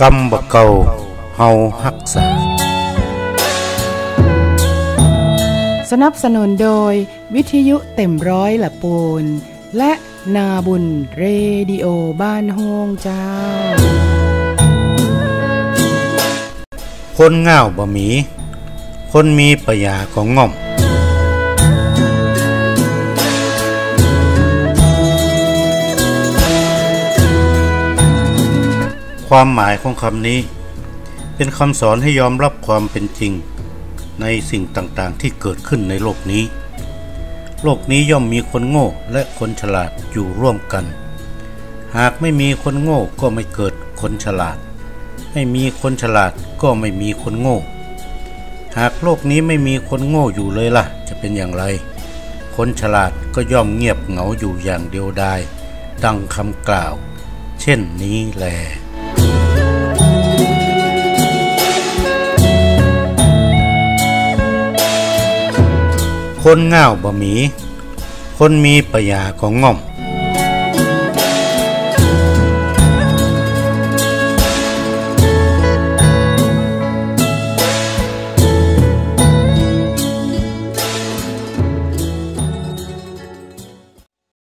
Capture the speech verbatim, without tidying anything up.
กำบ่าเก่า เฮาฮักษา สนับสนุนโดยวิทยุเต็มร้อยละปูน และนาบุญเรดิโอบ้านโฮ่งเจ้า คนง่าวบ่มี คนมีปะหยาก็ง่อม ความหมายของคำนี้ เป็นคำสอนให้ยอมรับความเป็นจริง ในสิ่งต่างๆ ที่เกิดขึ้นในโลกนี้ โลกนี้ย่อมมีคนโง่และคนฉลาดอยู่ร่วมกัน หากไม่มีคนโง่ก็ไม่เกิดคนฉลาด ไม่มีคนฉลาดก็ไม่มีคนโง่ หากโลกนี้ไม่มีคนโง่อยู่เลยล่ะ จะเป็นอย่างไร คนฉลาดก็ย่อมเงียบเหงาอยู่อย่างเดียวดาย ดังคำกล่าว เช่นนี้แล คนง่าวบ่มี คนมีปะหยาก็ง่อม